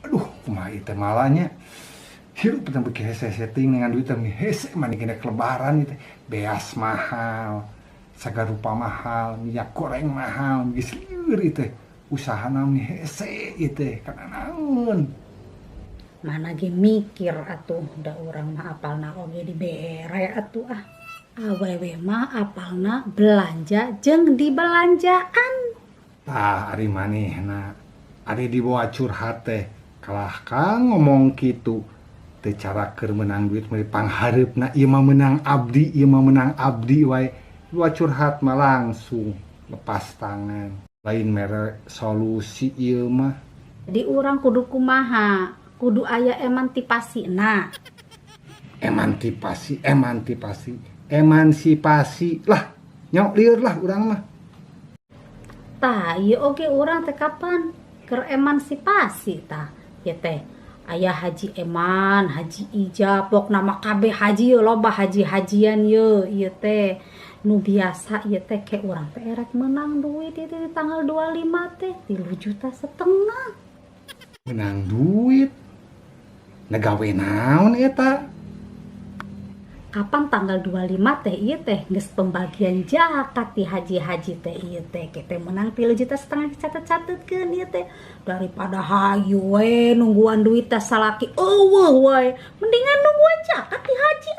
Aduh, kumaha ieu teh malanya. Hirup teh beuki hese setting dengan duit teh hese mani kena lebaran ieu teh. Beas mahal, sagarupa mahal, minyak goreng mahal, geus lieur ieu teh. Usahana meni hese ieu teh, kana naon. Mana ge mikir atuh, da urang mah apalna oge dibere atuh ah. Awewe mah apalna belanja jeung dibelanjaan. Tah ari manehna, ari dibawa curhat teh kalah ka ngomong kitu. Teu cara keur meunang duit meuli panghareupna ieu mah meunang abdi, ieu mah meunang abdi wae. Dibawa curhat mah langsung lepas tangan. Lain mere solusi ieu mah. Di urang kudu kumaha? Kudu aya emansipasina. Emansipasi, emansipasi, emansipasi lah. Nyok lieur lah urang mah. Tah, ieu oge urang teh kapan keur emansipasi tah? Ieu teh aya Haji Eman, Haji Ijab, pokna mah kabeh haji ye loba haji-hajian ye ieu teh. Nu biasa ieu teh ke urang teh erek meunang duit ieu teh di tanggal 25 teh 3,5 juta. Menang duit. Negawe naon eta? Kapan tanggal 25 teh ieu teh geus pembagian zakat di haji-haji teh ieu teh kita menang 3,5 juta catet-catetkeun ieu teh daripada hayu we nungguan duit teh salaki eueuh wae mendingan nungguan zakat di haji.